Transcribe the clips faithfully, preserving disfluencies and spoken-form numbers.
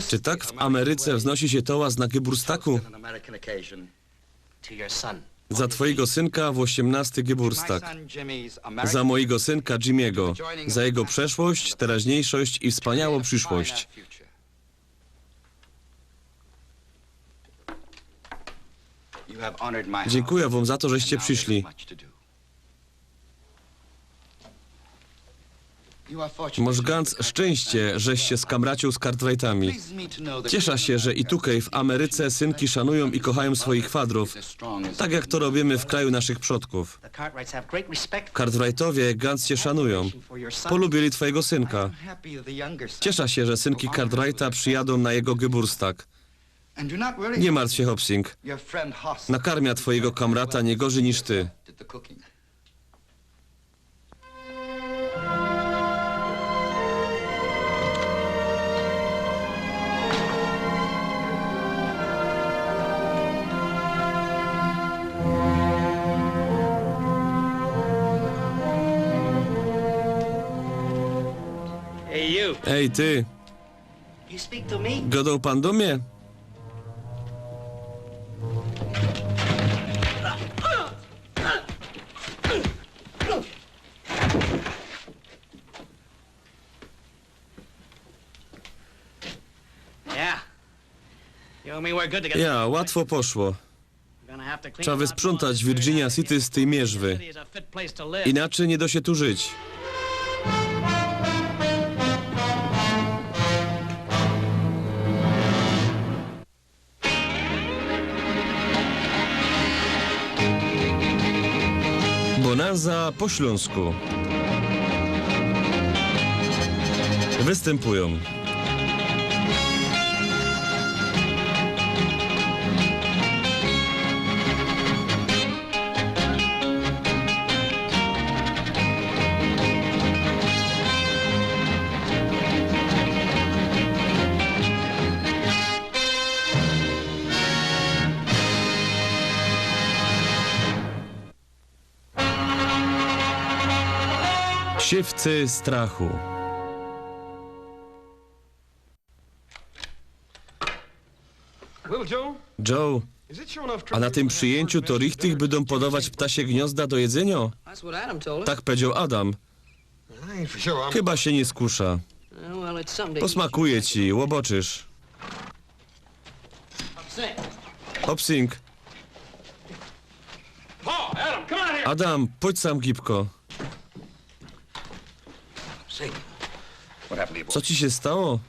Czy tak w Ameryce wznosi się toast na Geburstaku? Za twojego synka w osiemnasty Geburstag. Za mojego synka Jimmy'ego. Za jego przeszłość, teraźniejszość i wspaniałą przyszłość. Dziękuję wam za to, żeście przyszli. Masz gans szczęście, żeś się skamracił z Cartwrightami. Ciesza się, że i tukej w Ameryce synki szanują i kochają swoich fatrów, tak jak to robimy w kraju naszych przodków. Cartwrightowie gans cię szanują. Polubili twojego synka. Ciesza się, że synki Cartwrighta przyjadą na jego Geburstag. Nie martw się, Hopsing. Nakarmia twojego kamrata nie gorzej niż ty. Ej, ty! Gadał pan do mnie? Ja, łatwo poszło. Trzeba wysprzątać Virginia City z tej mierzwy. Inaczej nie da się tu żyć. Bonanza po śląsku. Występują Siewcy strachu. Joe, a na tym przyjęciu to richtig bydą podawać ptasie gniozda do jedzenia? Tak powiedział Adam. Chyba się nie skuszam. Posmakuje ci, ôboczysz. Hopsing. Adam, pójdź sam gibko. Co ci się stało?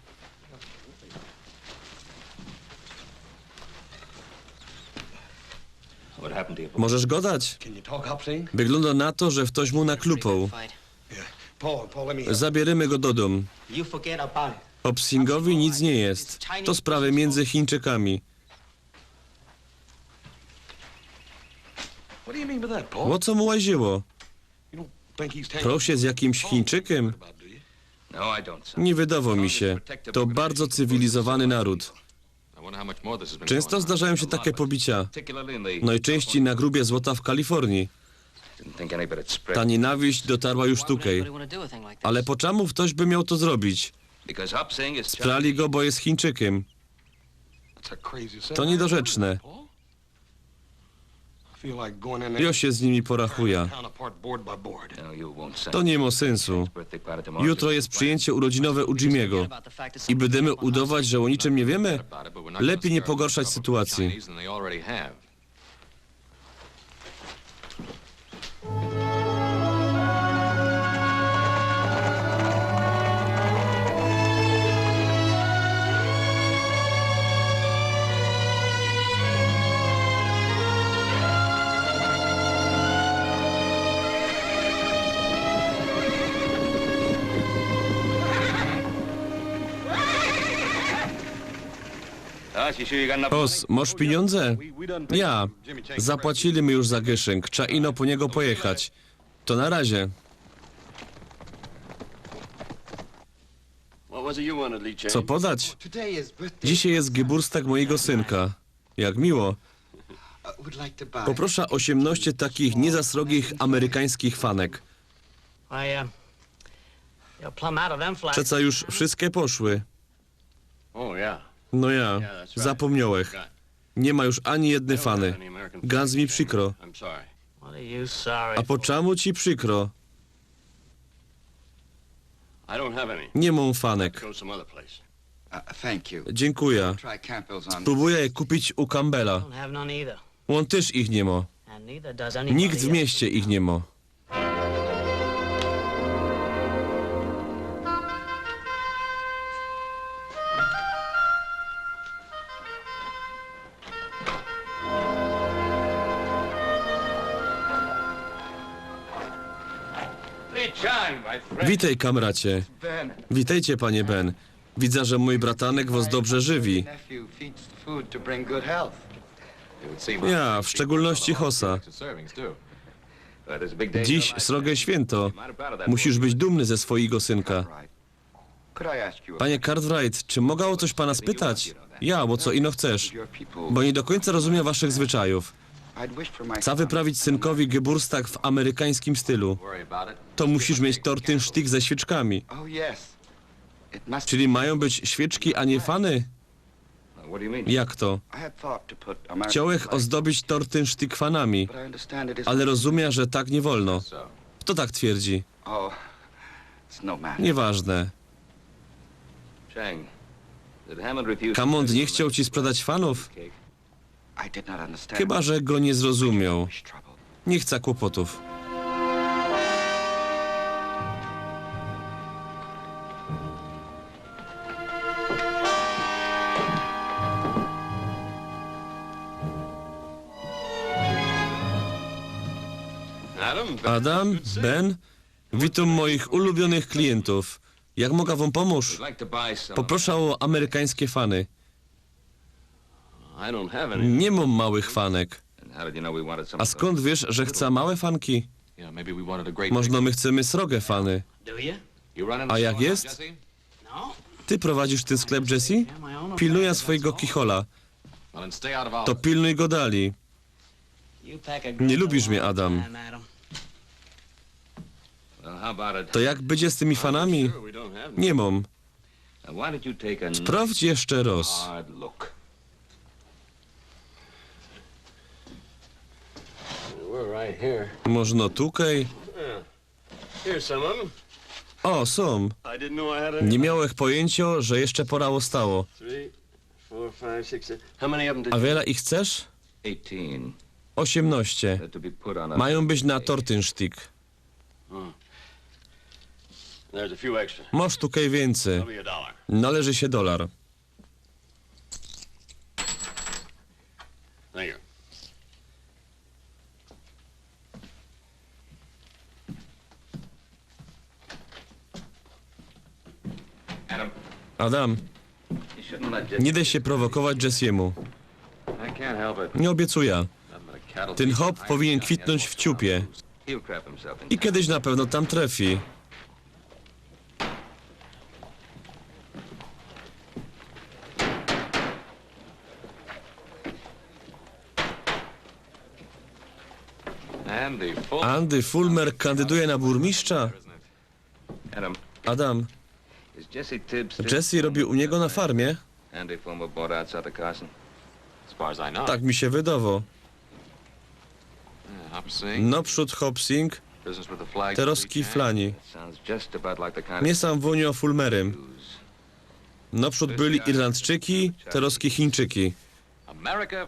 Możesz godać? Wygląda na to, że ftoś mu naklupał. Zabierymy go do dōm. Hopsingowi nic nie jest. To sprawy między Chińczykami. Ô co mu łaziło? Prosie z jakimś Chińczykiem? Nie wydawało mi się. To bardzo cywilizowany naród. Często zdarzają się takie pobicia. Najczęściej na grubie złota w Kalifornii. Ta nienawiść dotarła już tukej. Ale po czemu ftoś by miał to zrobić? Sprali go, bo jest Chińczykiem. To niedorzeczne. Jo się z nimi porachuja. To niy mo synsu. Jutro jest przyjęcie urodzinowe u Jimmy'ego. I bydymy udować, że ô niczym niy wiymy? Lepij niy pogorszoć sytuacyje. Os, mosz piniōndze? Ja. Zapłacili my już za gyszynk. Trza ino po niego pojechać. To na razie. Co podać? Dzisiej jest geburstag mojigo synka. Jak miło. Poprosza ôziymnoście takich niy za srogich amerykańskich fanek. Przeca już wszyjske poszły. No ja, zapōmniałech. Niy ma już ani jedny fany. Gans mi przikro. A po czymu ci przikro? Niy mōm fanek. Dziynkuja. Spróbujã je kupić u Campbella. Ôn tyż ich niy mo. Nikt w mieście ich niy mo. Witej, kamracie. Witejcie, panie Ben. Widza, że mōj bratanek wos dobrze żywi. Ja, w szczególności Hossa. Dziś srogie świynto. Musisz być dumny ze swojigo synka. Panie Cartwright, czy moga ô coś pana spytać? Ja, ô co ino chcesz? Bo niy do kōńca rozumiã waszych zwyczajōw. Chcã wyprawić synkowi geburstag w amerykańskim stylu. To musisz mieć tortynsztyk ze świyczkami. Czyli majōm być świyczki, a niy fany? Jak to? Chciałech ozdobić tortynsztyk fanami, ale rozumiã, że tak niy wolno. Fto tak twierdzi? Niyważne. Hammond niy chcioł ci sprzedać fanōw? Chyba że go niy zrozumioł. Niy chcã kłopotōw. Adam, Ben, witōm moich ulubionych klientōw. Jak moga wōm pōmōż? Poproszã ô amerykańske fany. Niy mōm małych fanek. A skōnd wiysz, że chcã małe fanki? Możno my chcymy srogie fany. A jak je? Ty prowadzisz tyn sklep, Jesse? Pilnujã swojigo kichola. To pilnuj go dalij. Niy lubisz mie, Adam. To jak bydzie z tymi fanami? Niy mōm. Sprawdź jeszcze roz. Możno tukej? Ô, sōm. Niy miałech pojyńcio, że jeszcze pora ôstało. A wiela ich chcesz? Ôziymnŏście. Majōm być na tortynsztyk. Mosz tukej wiyncyj. Nŏleży sie dolar. Adam, niy dej sie prowokować Jessymu. Niy ôbiecujã. Tyn chop powinien kwitnōńć w ciupie. I kedyś na pewno tam trefi. Andy Fulmer kandyduje na burmistrza? Adam, Jesse robił u niego na farmie? Tak mi sie wydało. Nŏprzōd Hopsing, terŏzki Flani. Mie sam wōniŏ Fulmerym. Nŏprzōd byli Irlandczyki, terŏzki Chińczyki.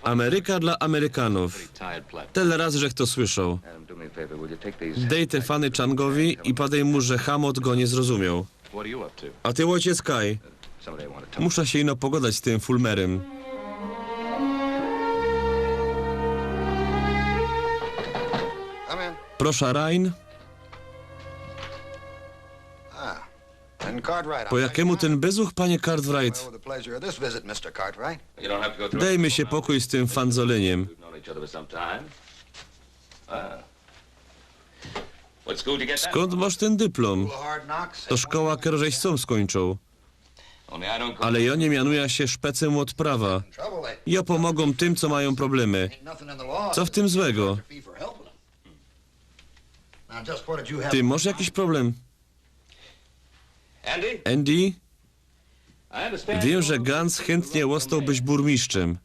Ameryka dlŏ Amerykanōw. Tela razy żech to słyszoł. Dej te fany Changowi i padej mu, że Hammond go niy zrozumioł. A ty, ôjciec, kaj? Musza sie ino pogodać z tym Fulmerym. Proszã, Ryan. Po jakimu tyn bezuch, panie Cartwright? Dej mi sie pokōj z tym fanzolyniym. Skōnd mosz tyn dyplōm? To szkoła, kerõ żeś sōm skōńczōł. Ale jŏ niy mianujã sie szpecym ôd prawa. Jŏ pōmŏgōm tym, co majōm problymy. Co w tym złego? Ty mosz jakiś problym? Andy? Wiym, że Gans chyntnie ôstałbyś burmistrzym.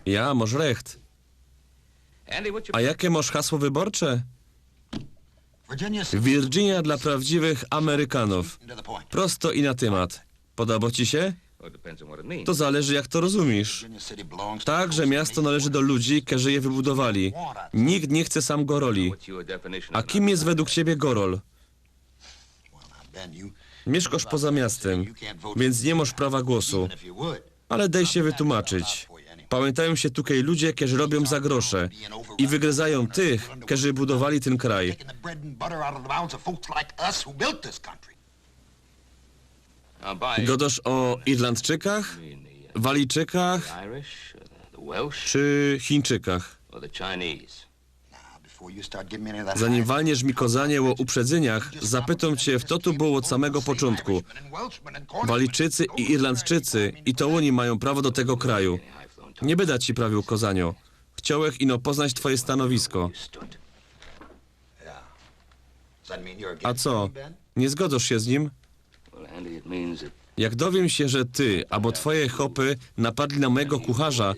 Ja, mosz recht. A jake mosz hasło wyborcze? Virginia dla prawdziwych Amerykanōw. Prosto i na tymat. Podobo ci sie? To zależy, jak to rozumisz. Tak, że miasto należy do ludzi, kerzy je wybudowali. Nikt niy chce sam goroli. A kim je według ciebie gorol? Miyszkosz poza miastym, wiync niy mosz prawa głosu. Ale dej sie wytumaczyć. Pamiyntajōm sie tukej ludzie, kerzy robiōm za grosze i wygryzajōm tych, kerzy budowali tyn kraj. Godosz ô Irlandczykach, Walijczykach czy Chińczykach? Zanim walniesz mi kŏzanie ô uprzedzyniach, zapytōm cie, fto tu bōł ôd samego poczōntku. Walijczycy i Irlandczycy, i to ôni majōm prawo do tego kraju. Niy byda ci prawiōł kŏzaniŏ. Chciołech ino poznać twoje stanowisko. A co? Niy zgodosz sie z nim? Jak dowiym sie, że ty abo twoje chopy napadli na mojigo kucharza,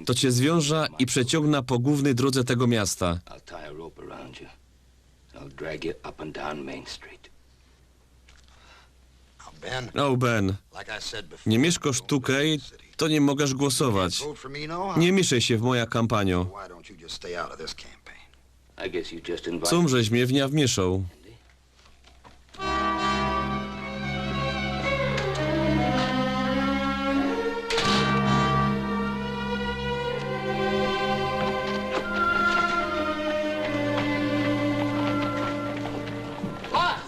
to cie zwiōnża i przeciōngna po głōwnyj drōdze tego miasta. I'll tie a rope around you. I'll drag you up and down Main Street. O, Ben, niy miyszkosz tukej, to niy mogosz głosować. Niy miyszej sie w moja kampaniŏ. Cōm żeś mie w niã wmiyszŏł.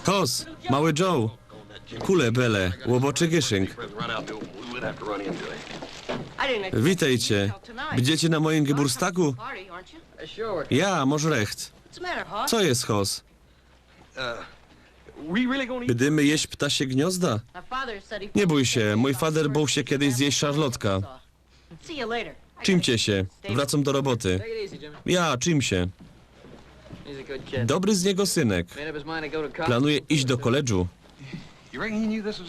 Hoss, mały Joe. Kule bele, ôboczy gyszynk. Witejcie. Bydziecie na mojim geburstaku? Ja, mosz recht. Co je, Hoss? Bydymy jeść ptasie gniŏzda? Niy bōj sie, mōj fader boł sie kejś zjeść szarlotka. Czimcie sie, wracōm do roboty. Ja, czimsie. Dobry z niego synek. Planuje iść do koledżu.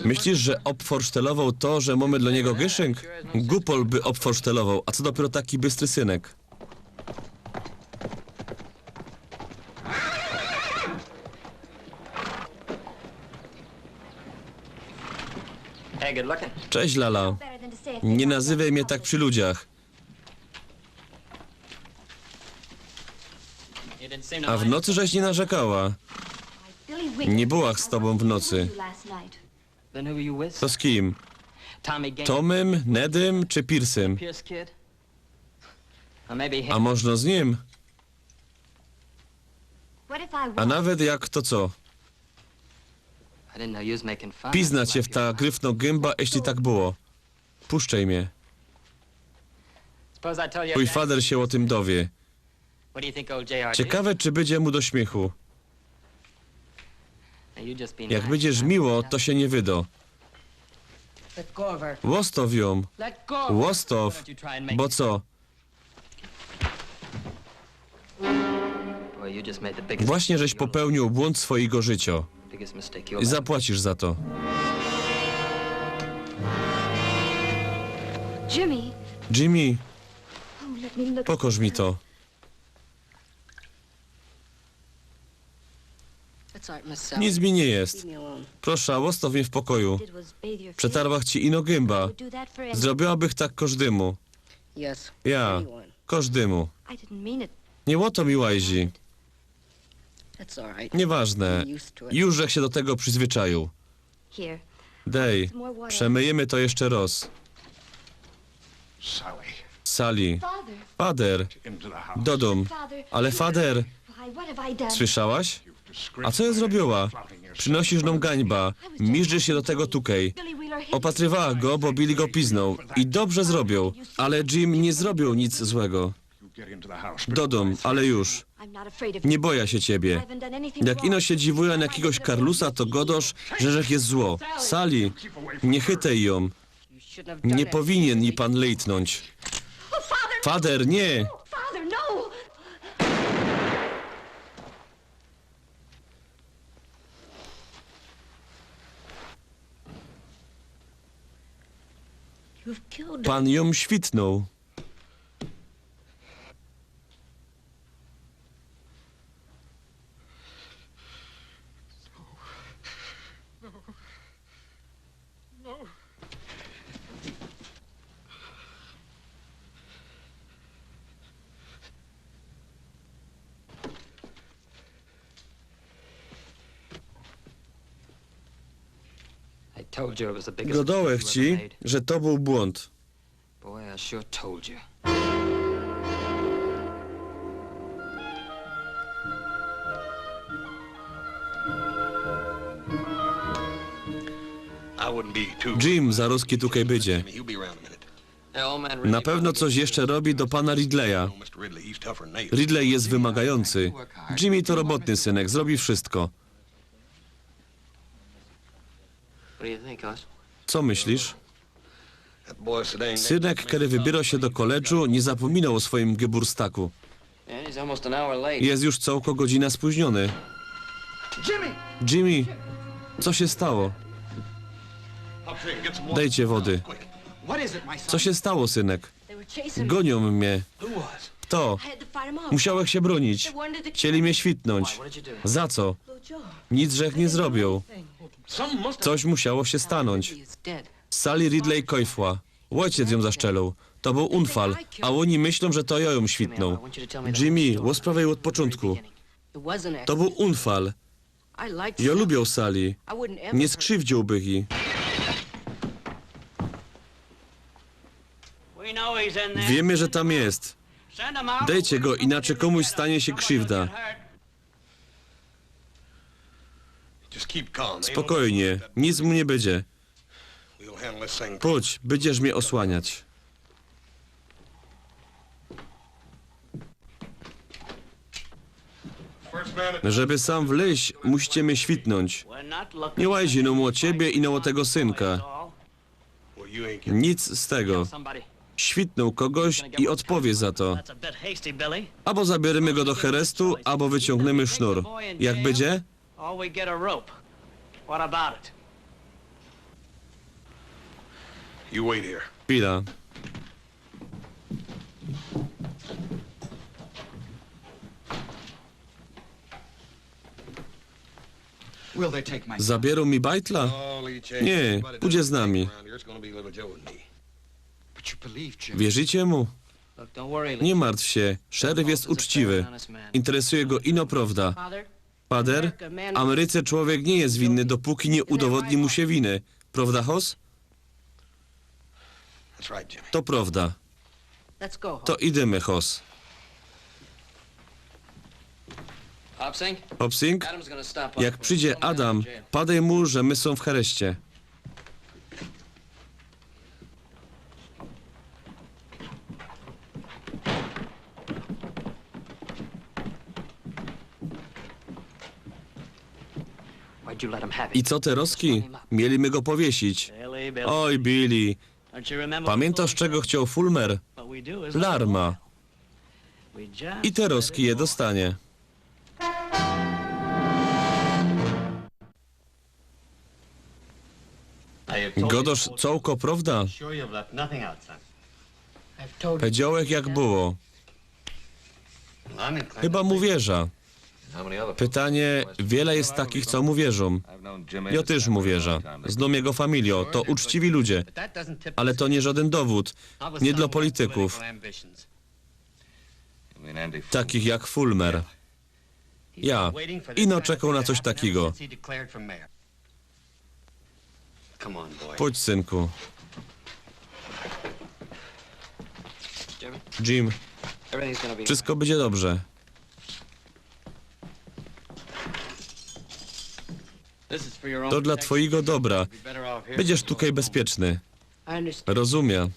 Myślisz, że ôbforsztelowoł to, że mōmy dlŏ niego gyszynk? Gupol by ôbforsztelowoł, a co dopiyro taki bystry synek. Cześć, Lala. Niy nazywej mie tak przi ludziach. A w nocy żeś niy narzekała. Niy byłach z tobōm w nocy. To z kim? Tomym, Nedym czy Piersym? A możno z nim? A nawet jak, to co? Pizna cie w ta gryfno gymba, jeśli tak było. Puszczej mie. Twōj fader sie ô tym dowie. Ciekawe, czy bydzie mu do śmiychu. Jak bydziesz miło, to sie niy wydo. Ôstow jōm. Ôstow. Bo co? Właśnie żeś popełniōł błōnd swojigo życiŏ. I zapłacisz za to. Jimmy, pokŏż mi to. Nic mi niy jest. Prosza, ôstow mie w pokoju. Przetarłach ci ino gymba. Zrobiła bych tak kożdymu. Ja, kożdymu. Niy ô to mi łajzi. Niyważne. Już żech sie do tego przizwyczajōł. Dej, przemyjymy to jeszcze roz. Sally. Fader. Do dōm. Ale fader. Słyszałaś? A co jŏ zrobiła? Przinosisz nōm gańba. Miżdżysz sie do tego tukej. Ôpatrywałach go, bo Billy go piznōł. I dobrze zrobiōł. Ale Jim niy zrobiōł nic złego. Do dōm, ale już. Niy bojã sie ciebie. Jak ino sie dziwujã na jakigoś Karlusa, to godosz, że żech je zło. Sally, niy chytej jōm. Niy powinien ji pan lejtnōńć. Fader, niy! Pan jōm świtnōł. Godołech ci, że to bōł błōnd. Jim zarōzki tukej bydzie. Na pewno coś jeszcze robi do pana Ridleya. Ridley jest wymagający. Jimmy to robotny synek, zrobi wszystko. Co myślisz? Synek, kery wybiyrŏ sie do koledżu, niy zapōminŏł ô swojim geburstaku. Jest już cołko godzina spōźniōny. Jimmy, co sie stało? Dejcie wody. Co sie stało, synek? Gōniōm mie. Kto? Musiałech sie brōnić. Chcieli mie świtnōńć. Za co? Nic żech niy zrobiōł. Coś musiało sie stanōńć. Sally Ridley kojfła. Ôjciec jōm zaszczelōł. To bōł unfal, a ôni myślōm, że to jŏ jōm świtnōł. Jimmy, ôsprawiaj ôd poczōntku. To bōł unfal. Jŏ lubiōł Sally. Niy skrziwdziōłbych ji. Wiymy, że tam jest. Dejcie go, inaczyj kōmuś stanie sie krziwda. Spokojnie, nic mu niy bydzie. Pōdź, bydzież mie ôsłaniać. Żeby sam wlyź, musicie mie świtnōńć. Niy łazi nōm ô ciebie i nōm ô tego synka. Nic z tego. Świtnōł kogoś i ôdpowie za to. Abo zabiyrymy go do herestu, abo wyciōngnymy sznur. Jak bydzie? Chwila. Zabierōm mi bajtla? Niy, pōdzie z nami. Wierzycie mu? Niy martw sie, szeryf jest uczciwy. Interesuje go ino prŏwda. Pader, w Ameryce człowiek niy jest winny, dopōki niy udowodni mu sie winy. Prŏwda, Hoss? To prŏwda. To idymy, Hoss. Hopsing, jak przidzie Adam, padej mu, że my sōm w hereszcie. I co terŏzki? Mieli my go powiesić. Oj, Billy, pamiyntŏsz, czego chcioł Fulmer? Larma. I terŏzki je dostanie. Gŏdŏsz cołko prŏwda? Pedziołech, jak było. Chyba mu wierzã. Pytanie, wiele jest takich, co mu wierzōm? Jŏ tyż mu wierzã. Znōm jego familijŏ, to uczciwi ludzie. Ale to niy żŏdyn dowōd. Niy dlŏ politykōw. Takich jak Fulmer. Ja. Ino czekŏł na coś takigo. Pōdź, synku. Jim, wszystko bydzie dobrze. To dlŏ twojigo dobra. Bydziesz tukej bezpieczny. Rozumia.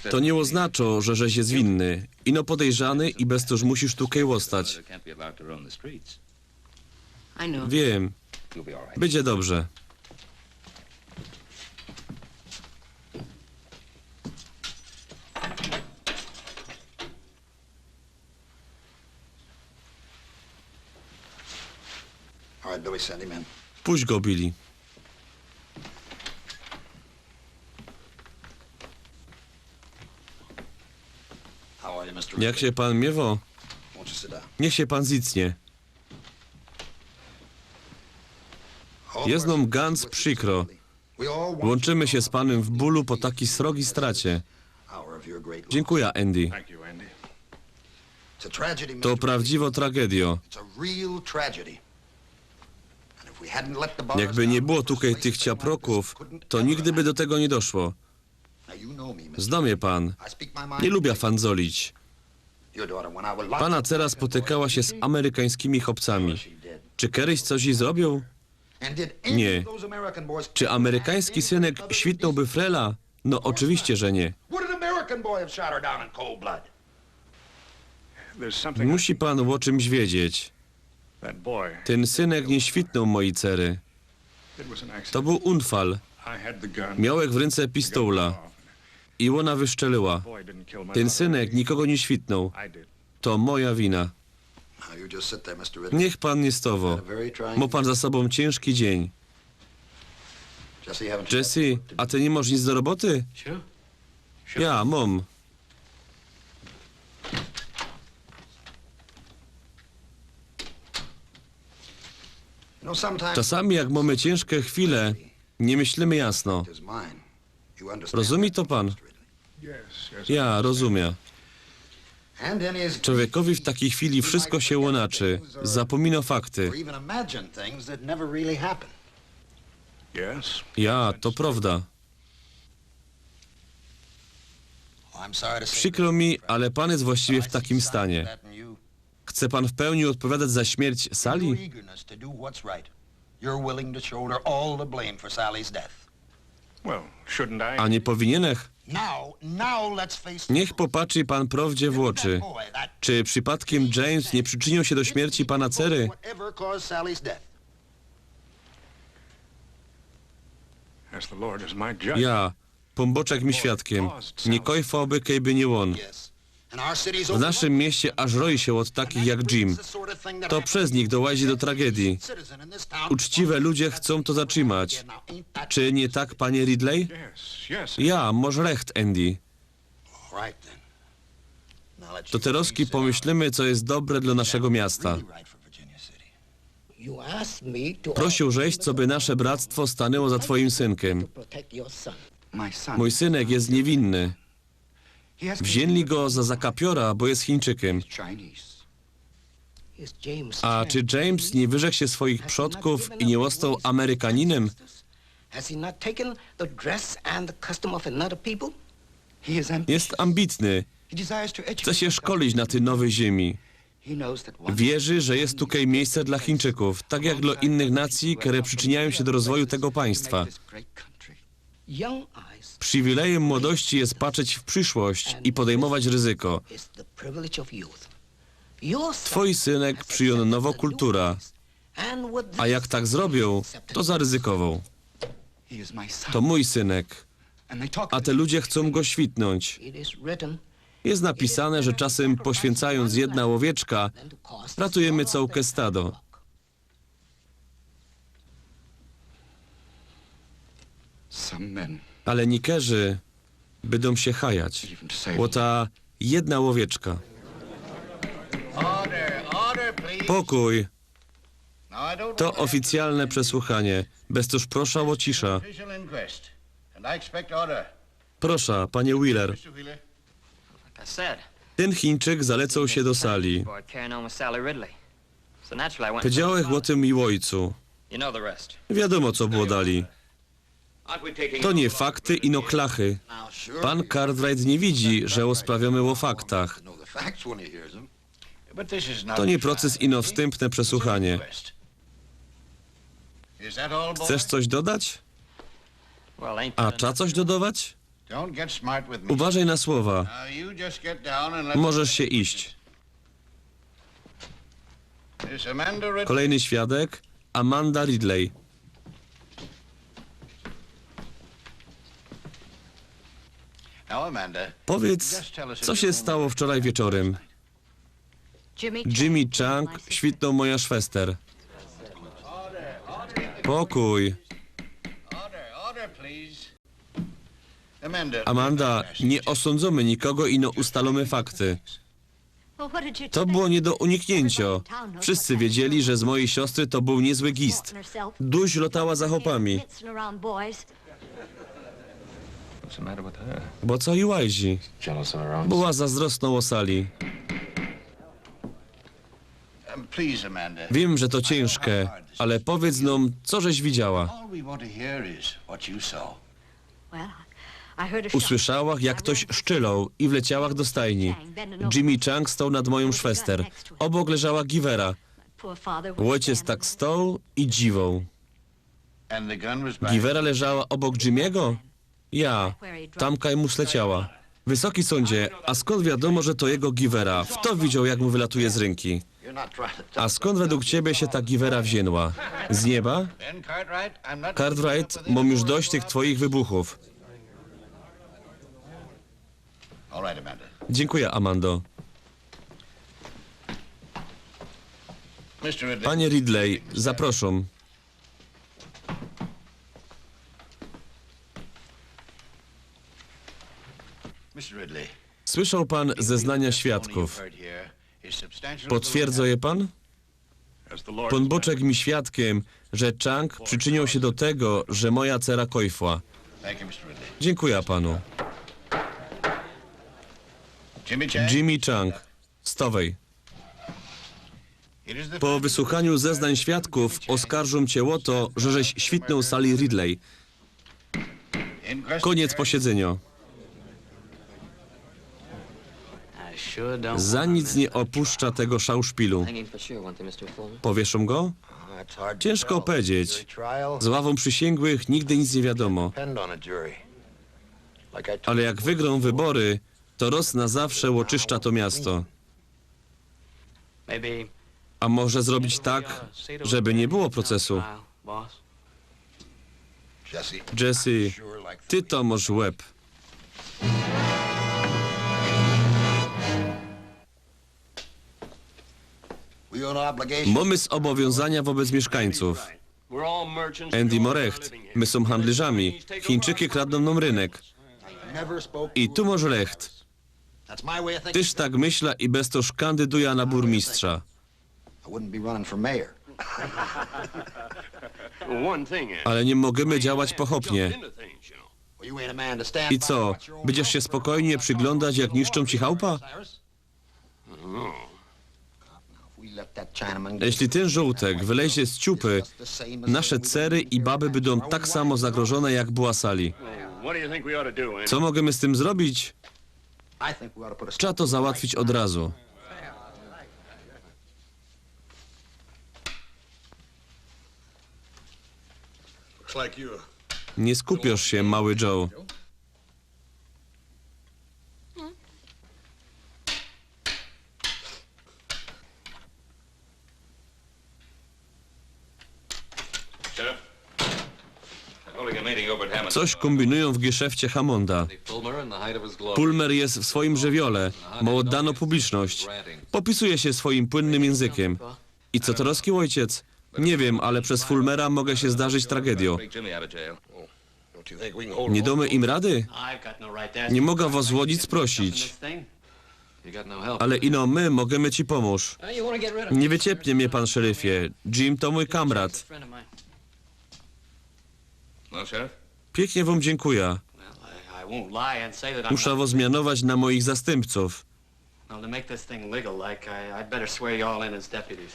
To niy ôznaczo, że żeś jest winny. Ino podejrzany i bez to, że musisz tukej ôstać. Wiym. Bydzie dobrze. Puść go, Billy. Jak sie pan miewo? Niech sie pan zicnie. Jest nam ganz przikro. Łączymy się z panem w bólu po takiej srogij stracie. Dziękuję, Andy. To prawdziwŏ tragedijŏ. Jakby niy było tukej tych ciaprokōw, to nigdy by do tego niy doszło. Zna mie pan. Niy lubiã fandzolić. Pana cera spotykała sie z amerykańskimi chopcami. Czy kedyś coś jij zrobiōł? Niy. Czy amerykański synek świtnōłby frela? No ôczywiście, że niy. Musi pan ô czymś wiedzieć. Tyn synek niy świtnōł mojij cery. To bōł unfal. Miałech w rynce pistola. I ôna wyszczelyła. Tyn synek nikogo niy świtnōł. To moja wina. Niech pan niy stŏwŏ. Mŏ pan za sobōm ciynżki dziyń. Jesse, a ty niy mŏsz nic do roboty? Ja, mōm. Czasami, jak mōmy ciynżke chwile, niy myślymy jasno. Rozumie to pan? Ja, rozumiã. Człowiekowi w takij chwili wszystko sie ônaczy, zapominŏ fakty. Ja, to prŏwda. Przikro mi, ale pan jest właściwie w takim stanie. Chce pan w pełni ôdpowiadać za śmierć Sally? A niy powiniynech? Niech popatrzi pan prŏwdzie w ôczy. Czy przypadkym James niy przicziniył sie do śmierci pana cery? Ja, Pōnbōczek mi świadkym. Niy kajfałby, kejby niy ôn. W naszym mieście aż roi sie ôd takich jak Jim. To bez nich dołazi do tragedije. Uczciwe ludzie chcōm to zatrzimać. Czy niy tak, panie Ridley? Ja, mŏsz recht, Andy. To terŏzki pōmyślymy, co jest dobre dlŏ naszego miasta. Prosił żeś, coby nasze bractwo stanło za twojim synkym. Mōj synek jest niywinny. Wziyni go za zakapiora, bo jest Chińczykym. A czy James niy wyrzekł sie swoich przodkōw i niy ôstoł Amerykaninym? Jest ambitny. Chce sie szkolić na tyj nowyj ziymi. Wierzi, że jest tukej miejsce dlŏ Chińczykōw, tak jak dlŏ innych nacyji, kere przicziniyōm sie do rozwoju tego państwa. Przywilejym młodości jest patrzeć w przyszłość i podejmować ryzyko. Twōj synek przijōn nowõ kulturã, a jak tak zrobiōł, to zaryzykowoł. To mōj synek, a te ludzie chcōm go świtnōńć. Jest napisane, że czasym poświyncyjōnc jedna ôwieczka, ratujymy cołke stado. Ale niykerzy bydōm sie chajać ô ta jedna ôwieczka. Pokōj. To ôficjalne przesłuchanie. Bez tōż proszã ô ciszã. Proszã, panie Wheeler. Tyn Chińczyk zalecoł sie do Sally. Powiedziałech ô tym jij ôjcu. Wiadōmo, co było dalij. To niy fakty, ino klachy. Pan Cartwright niy widzi, że rozprawiōmy ô faktach. To niy proces, ino wstōmpne przesłuchanie. Chcesz coś dodać? A trza coś dodować? Uważej na słowa. Możesz sie iść. Kolejny świadek, Amanda Ridley. Powiedz, co sie stało wczoraj wieczorym? Jimmy Chang świtnōł moja szwester. Pokōj. Amanda, niy ôsōndzōmy nikogo, ino ustalōmy fakty. To było nie do uniknięcia. Wszyscy wiedzieli, że z mojej siostry to był niezły gist. Dość lotała za chłopami. Bo co i łajzi? Była zazdrosną o Sally. Wiem, że to ciężkie, ale powiedz nam, co żeś widziała. Usłyszałach, jak ktoś szczylał i wleciałach do stajni. Jimmy Chang stał nad moją szwester. Obok leżała Givera. Ojciec tak stał i dziwoł. Givera leżała obok Jimmy'ego? Ja. Tam kaj mu sleciała. Wysoki sądzie, a skąd wiadomo, że to jego Givera? Fto widział, jak mu wylatuje z rynki? A skąd według ciebie się ta Givera wzięła? Z nieba? Cartwright, mam już dość tych twoich wybuchów. Dziękuję, Amando. Panie Ridley, zapraszam. Słyszał pan zeznania świadków. Potwierdza je pan? Pan Boczek mi świadkiem, że Chang przyczynił się do tego, że moja cera kojfła. Dziękuję panu. Jimmy Chang, stawaj. Po wysłuchaniu zeznań świadków oskarżą cię o to, że żeś świtnął Sally Ridley. Koniec posiedzenia. Za nic nie opuszczę tego szauszpilu. Powieszą go? Ciężko powiedzieć. Z ławą przysięgłych nigdy nic nie wiadomo. Ale jak wygrą wybory, to raz na zawsze oczyszczę to miasto. A może zrobić tak, żeby nie było procesu? Jesse, ty to masz łeb. Mamy zobowiązania wobec mieszkańców. Andy ma recht, my sōm handlyrzami. Chińczyki kradną nam rynek. I tu masz recht. Tyż tak myślã i bez to kandydujã na burmistrza. Ale niy możymy działać pochopnie. I co, bydziesz sie spokojnie przyglōndać, jak niszczōm ci chałupa? Jeśli tyn żōłtk wylezie z ciupy, nasze cery i baby bydōm tak samo zagrożōne jak była Sally. Co możymy z tym zrobić? Trzeba to załatwić ôd razu. Niy skupiōsz sie, mały Joe. Coś kombinujōm w geszefcie Hammonda. Pulmer je w swojim żywiole, mo ôddano publiczność. Popisuje sie swojim płynnym jynzykym. I co to roski ôjciec? Niy wiym, ale bez Fulmera może sie zdarzić tragedio. Niy dōmy im rady? Niy moga wos ô nic prosić. Ale ino my możymy ci pōmōż. Niy wyciepnie mie, pan szeryfie. Jim to mōj kamrat. Piyknie wōm dziynkuja. Muszã wos mianować na moich zastympcōw. Well, to make this thing legal, like, I, I'd better swear you all in as deputies.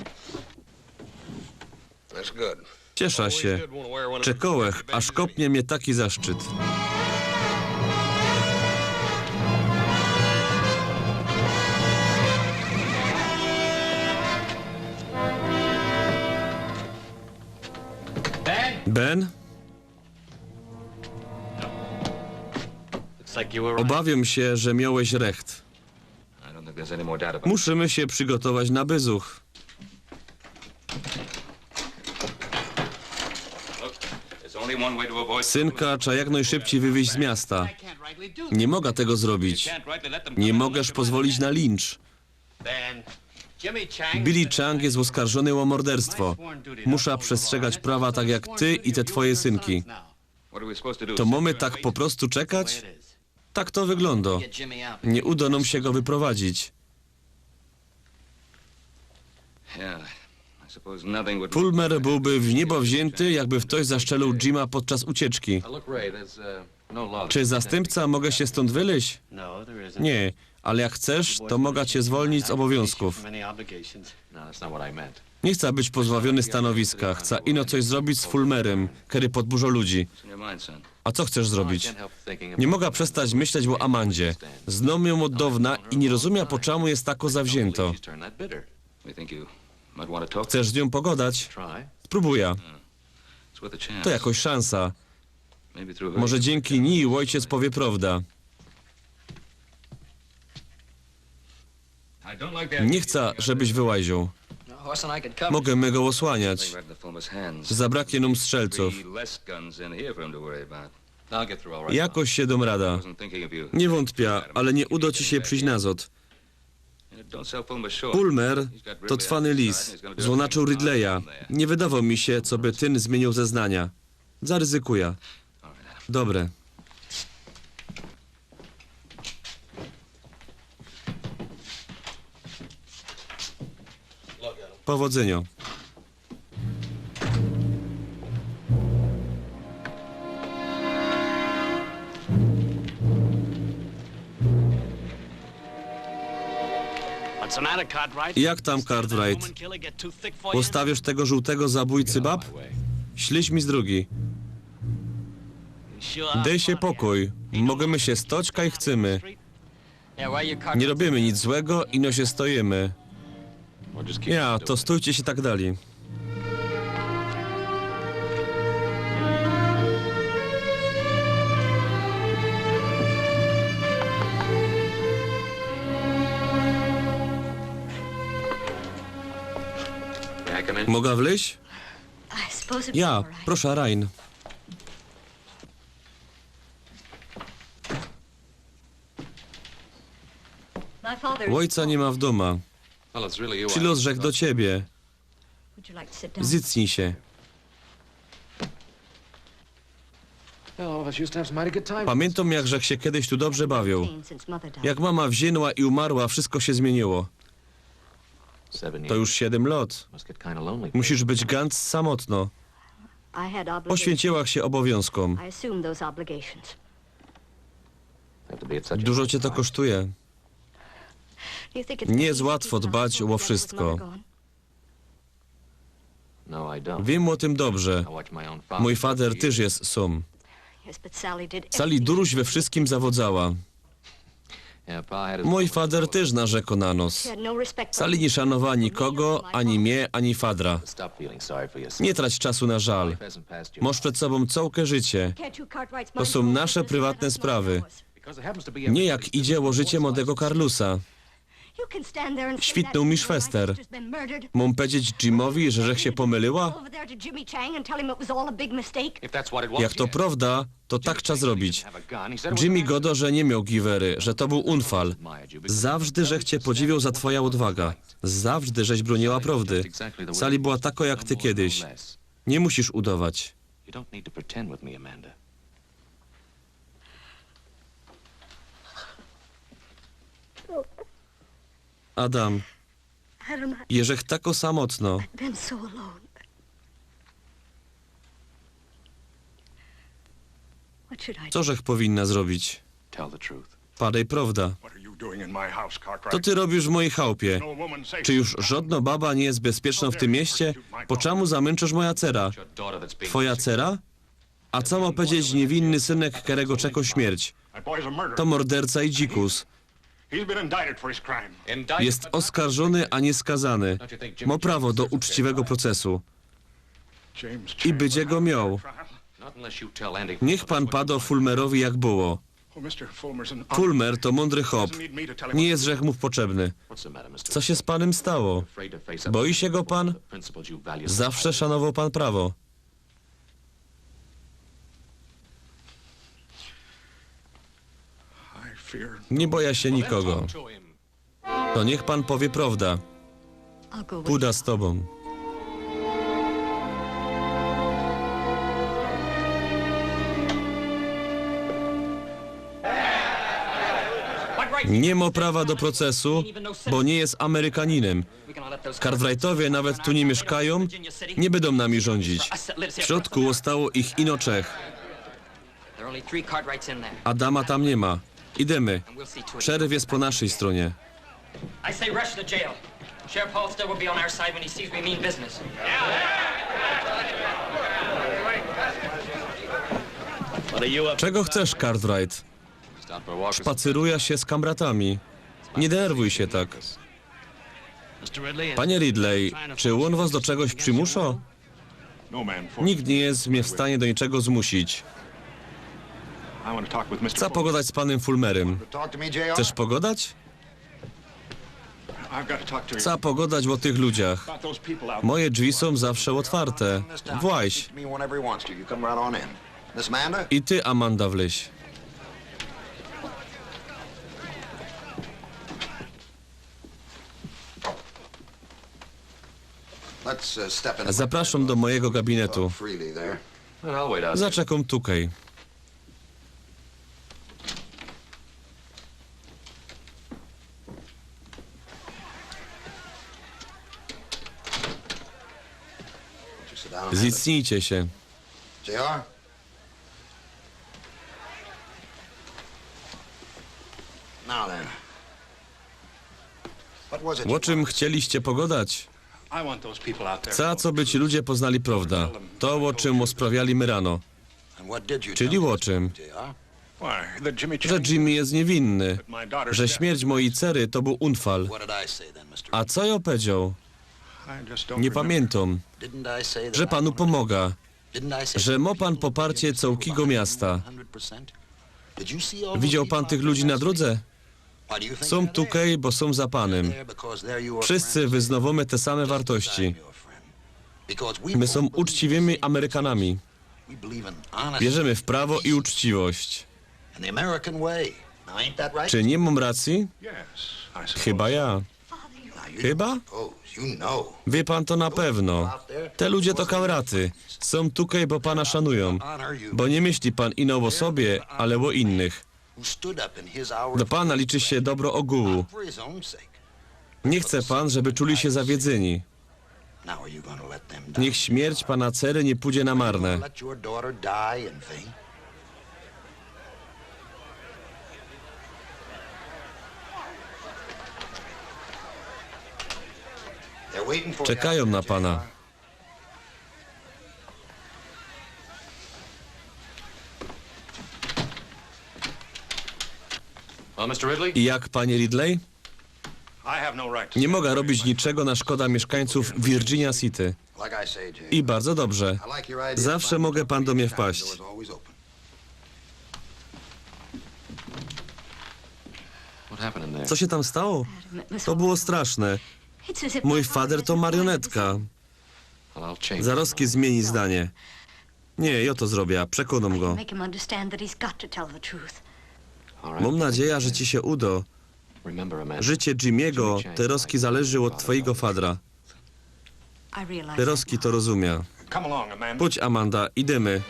That's good. Cieszã sie. Czekōłech, aż kopnie mie taki zaszczyt. Ben? Obawiōm sie, że miołeś recht. Musimy sie przygotować na byzuch. Synka trzeba jak nojszybcij wywieźć z miasta. Niy moga tego zrobić. Niy moga pozwolić na lincz. Billy Chang je ôskarżōny ô morderstwo. Muszã przestrzegać prawa tak jak ty i te twoje synki. To mōmy tak po prostu czekać? Tak to wyglōndo. Niy udo nōm sie go wyprowadzić. Fulmer byłby w niebo wzięty, jakby ktoś zastrzelōł Jima podczas ucieczki. Czy zastępca może się stąd wyleźć? Nie, ale jak chcesz, to mogę cię zwolnić z obowiązków. Nie chcę być pozbawiony stanowiska, chcę ino coś zrobić z Fulmerem, kery podburzŏ ludzi. A co chcesz zrobić? Nie mogę przestać myśleć ô Amandzie. Znōm jã ôd dŏwna i nie rozumiem, po czemu jest tako zawzięto. Chcesz z nią pogodać? Spróbujã. To jakoś szansa. Może dzięki niej ôjciec powie prŏwdã. Nie chcã, żebyś wyłaził. Mogemy go osłaniać. Zabraknie nam strzelców. Jakoś się dam radę. Nie wątpię, ale nie uda ci się przyjść nazad. Fulmer to cwany lis. Złonacził Ridleya. Nie wydawało mi się, co by ten zmienił zeznania. Zaryzykuję. Dobre. Powodzenia. Jak tam, Cartwright? Postawisz tego żółtego zabójcy bab? Ślizg mi z drogi. Dej się pokój. Możemy się stoć, kaj chcemy. Nie robimy nic złego, ino się stojemy. Ja, to stójcie się tak dalej. Mogę wleźć? Ja, proszę, Ryan. Ojca nie ma w doma. Przylos rzekł do ciebie. Zycnij się. Pamiętam, jak żech się kiedyś tu dobrze bawił. Jak mama wzięła i umarła, wszystko się zmieniło. To już siedem lat. Musisz być ganz samotno. Poświęciła się obowiązkom. Dużo cię to kosztuje. Nie jest łatwo dbać o wszystko. Wiem o tym dobrze. Mój fader też jest sōm. Sally duruś we wszystkim zawodzała. Mój fader też narzekał na nos. Sally nie szanowała nikogo, ani mnie, ani fadra. Nie trać czasu na żal. Masz przed sobą całe życie. To są nasze prywatne sprawy. Nie jak idzie o życie młodego Carlusa. Świtnął mi szwester. Mam powiedzieć Jimowi, że żech się pomyliła? Jak to prawda, to tak trzeba zrobić. Jimmy godo, że nie miał giwery, że to był unfal. Zawsze żech cię podziwiał za twoja odwaga. Zawsze żeś broniła prawdy. Sally była taka jak ty kiedyś. Nie musisz udawać. Adam, jeżech tako samotno. Co żech powinna zrobić? Padej prawda. Co ty robisz w mojej chałupie? Czy już żadna baba nie jest bezpieczna w tym mieście? Po czemu zamęczasz moja cera? Twoja cera? A co ma powiedzieć niewinny synek, kerego czeka śmierć? To morderca i dzikus. Jest oskarżony, a nie skazany. Ma prawo do uczciwego procesu. I bydzie go miał. Niech pan pado Fulmerowi, jak było. Fulmer to mądry chłop. Nie jest żech mu potrzebny. Co się z panem stało? Boi się go pan? Zawsze szanował pan prawo. Nie boję się nikogo. To niech pan powie prawda. Pójdę z tobą. Nie ma prawa do procesu, bo nie jest Amerykaninem. Cartwrightowie nawet tu nie mieszkają, nie będą nami rządzić. W środku ostało ich ino trzech. Adama tam nie ma. Idziemy. Szeryf jest po naszej stronie. I say rush the jail. Sheriff Hollister will be on our side when he sees we mean business. Czego chcesz, Cartwright? Spaceruję się z kamratami. Nie denerwuj się tak. Panie Ridley, czy on was do czegoś przymusza? Nikt nie jest mnie w stanie do niczego zmusić. Chcę pogadać z panem Fulmerem. Chcesz pogadać? Chcę pogadać o tych ludziach. Moje drzwi są zawsze otwarte. Właź. I ty, Amanda, wleź. Zapraszam do mojego gabinetu. Zaczekam tutaj. Zicnijcie się. O czym chcieliście pogadać? Chcę, co by ci ludzie poznali prawda. To, o czym rozprawiali my rano. Czyli o czym? Że Jimmy jest niewinny. Że śmierć mojej cery to był unfall. A co ja powiedział? Nie pamiętam. Że panu pomogę. Że ma pan poparcie całkiego miasta. Widział pan tych ludzi na drodze? Są tutaj, bo są za panem. Wszyscy wyznawamy te same wartości. My są uczciwymi Amerykanami. Wierzymy w prawo i uczciwość. Czy nie mam racji? Chyba ja. Chyba? Wie pan to na pewno. Te ludzie to kamraty. Są tutaj, bo pana szanują. Bo nie myśli pan ino o sobie, ale o innych. Do pana liczy się dobro ogółu. Nie chce pan, żeby czuli się zawiedzeni. Niech śmierć pana cery nie pójdzie na marne. Czekają na pana. I jak, panie Ridley? Nie mogę robić niczego na szkoda mieszkańców Virginia City. I bardzo dobrze. Zawsze mogę pan do mnie wpaść. Co się tam stało? To było straszne. Mój fader to marionetka. Zaroski zmieni zdanie. Nie, ja to zrobię, przekonam go. Mam nadzieję, że ci się uda. Życie Jimiego teroski zależy od twojego fadra. Teroski to rozumie. Pójdź, Amanda, idziemy.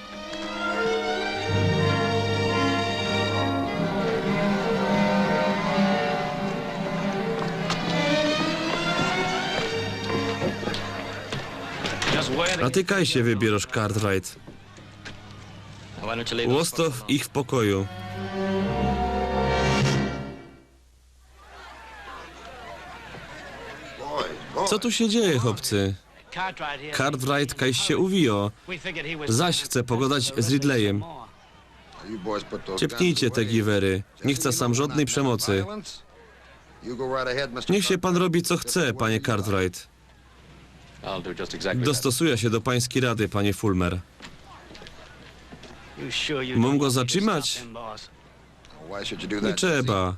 A ty kaj się wybierasz, Cartwright. Łostow ich w pokoju. Co tu się dzieje, chłopcy? Cartwright kaj się uwijo. Zaś chce pogadać z Ridleyem. Ciepnijcie te giwery. Nie chcę sam żadnej przemocy. Niech się pan robi, co chce, panie Cartwright. Dostosuję się do pańskiej rady, panie Fulmer. Mam go zatrzymać? Nie trzeba.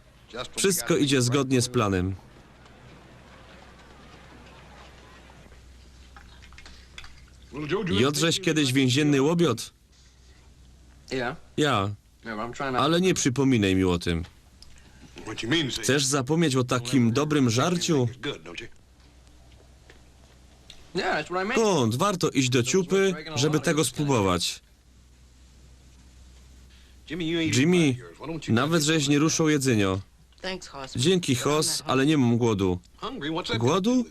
Wszystko idzie zgodnie z planem. Jodłeś kiedyś więzienny łobiot? Ja. Ale nie przypominaj mi o tym. Chcesz zapomnieć o takim dobrym żarciu? Skąd? Warto iść do ciupy, żeby tego spróbować. Jimmy, nawet żeś nie ruszył jedzenia. Dzięki, Hoss, ale nie mam głodu. Głodu?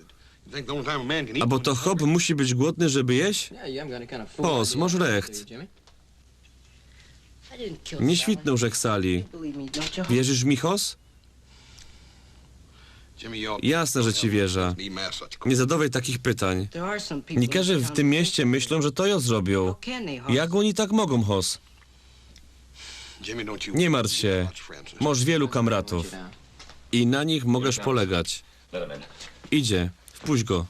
A bo to chop musi być głodny, żeby jeść? Hoss, masz recht. Nie świtnął żech Sally. Wierzysz mi, Hoss? Jasne, że ci wierzę. Nie zadawaj takich pytań. Niekerzy w tym mieście myślą, że to jŏ zrobiōł. Jak ôni tak mogōm, Hoss? Nie martw sie. Masz wielu kamratōw. I na nich możesz polegać. Idzie. Wpuść go.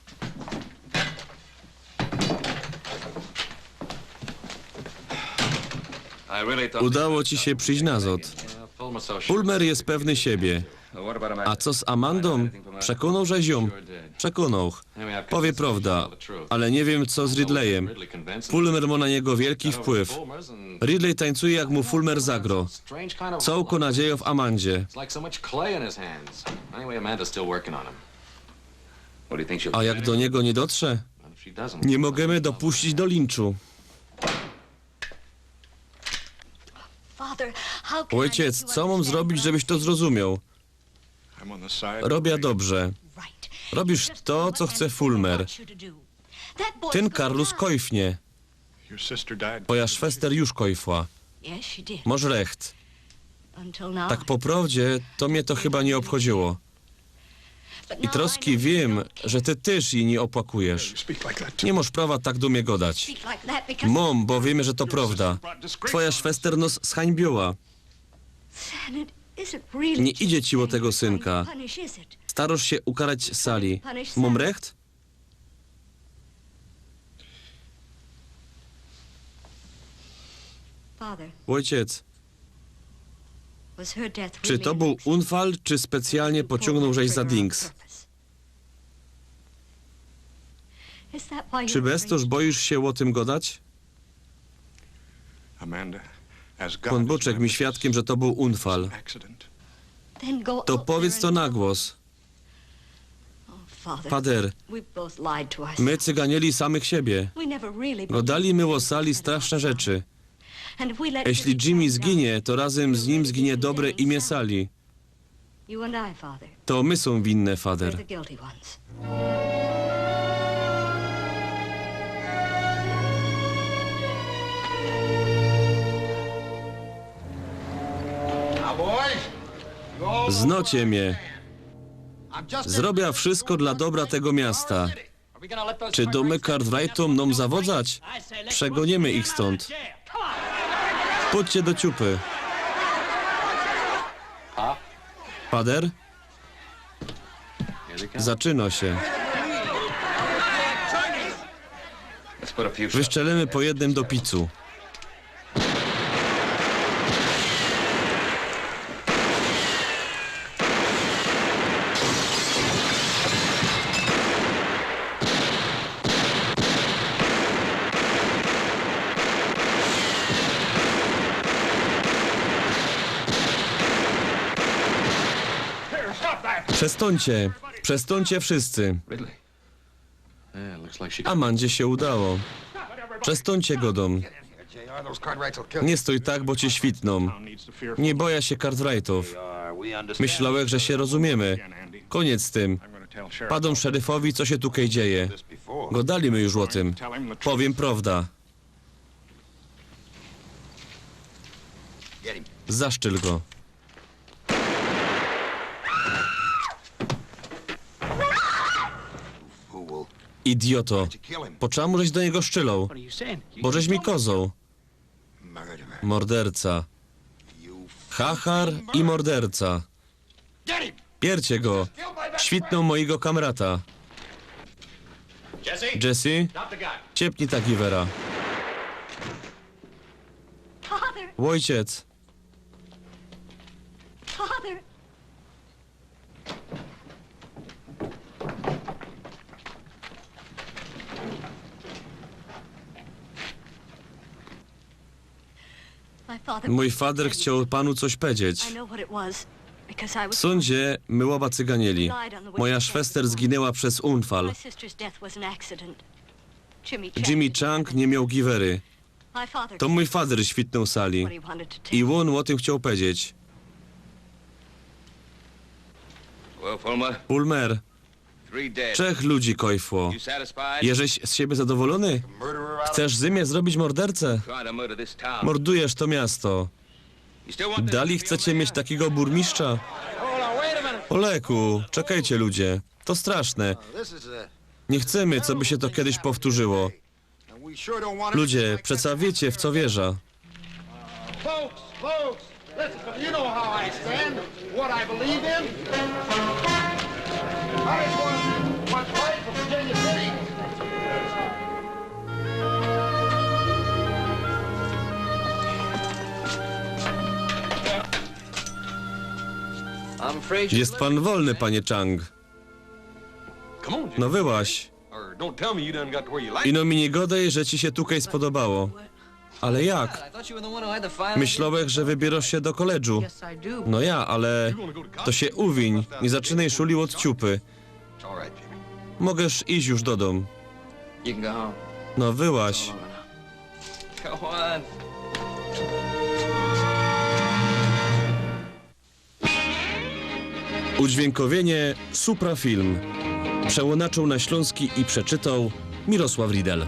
Udało ci sie prziś nazŏd. Fulmer je pewny siebie. A co z Amandōm? Przekōnōł żeś jōm? Przekōnōł. Powie prŏwda, ale niy wiym, co z Ridleyym. Fulmer mŏ na niego wielki wpływ. Ridley tańcuje, jak mu Fulmer zagrŏ. Cołkŏ nadzieja w Amandzie. A jak do niego niy dotrze? Niy możymy dopuścić do lynczu. Ôjciec, co mōm zrobić, żebyś to zrozumioł? Robiã dobrze. Robisz to, co chce Fulmer. Tyn Carlos kojfnie. Twoja szwester już kojfła. Masz recht. Tak po prŏwdzie, to mie to chyba niy ôbchodziło. I troski wiym, że ty tyż jij niy ôpłakujesz. Niy masz prawa tak do mie gŏdać. Mōm, bo wiym, że to prŏwda. Twoja szwester nŏs zhańbiła. Niy idzie ci ô tego synka. Starŏsz sie ukarać Sally. Mōm recht? Ôjciec, czy to bōł unfal, czy specjalnie pociōngnōł żeś za dings? Czy bez to, że bojisz sie ô tym gŏdać? Pōn Bōczek mi świadkiym, że to bōł unfal. To powiydz to na głos. Fader, my cyganieli samych siebie. Gŏdali my ô Sally straszne rzeczy. Jeśli Jimmy zginie, to razym z nim zginie dobre imię Sally. To my sōm winne, Fader. Znŏcie mie. Zrobiã wszystko dlŏ dobra tego miasta. Czy dōmy Cartwrightōm nōm zawodzać? Przegōniymy ich stōnd. Pōdźcie do ciupy. Fader? Zaczynŏ sie. Wyszczelimy po jednym do picu. Przestōńcie. Przestōńcie wszyscy. Amandzie sie udało. Przestōńcie, gŏdōm. Niy stōj tak, bo cie świtnōm. Niy bojã sie Cartwrightōw. Myślałech, że sie rozumiymy. Kōniec z tym. Padōm szeryfowi, co sie tukej dzieje. Gŏdali my już ô tym. Powiym prŏwda. Zaszczel go. Idioto. Po czymu żeś do niego szczylŏł? Bo żeś mi kŏzŏł. Morderca. Chachar i morderca. Pierdźcie go. Świtnōł mojigo kamrata. Jesse, ciepnij ta giwera. Ôjciec. Mōj fader chcioł panu coś powiedzieć. W sōndzie my ôba cyganieli. Moja szwester zginyła bez unfal. Jimmy Chang niy mioł giwery. To mōj fader świtnōł Sally. I ôn ô tym chcioł powiedzieć. Fulmer, Trzech ludzi, Kojfło. Jeżeś z siebie zadowolony? Chcesz ze mnie zrobić mordercę? Mordujesz to miasto. Dalej chcecie mieć takiego burmistrza? Oleku, czekajcie, ludzie. To straszne. Nie chcemy, co by się to kiedyś powtórzyło. Ludzie, przeca wiecie, w co wierzę. Folks, folks, listen, you know how I stand, what I believe in. I just want what's right for Virginia City. Jest pan wolny, panie Chang. No wyłaź. I no mi nie godej, że ci się tukej spodobało. Ale jak? Myślołech, że wybierasz się do koledżu. No ja, ale to się uwiń, nie zaczynaj szulił od ciupy. Możesz iść już do dōm. No wyłaź. Udźwiękowienie Suprafilm. Przełōnaczył na ślōnski i przeczytał Mirosław Riedel.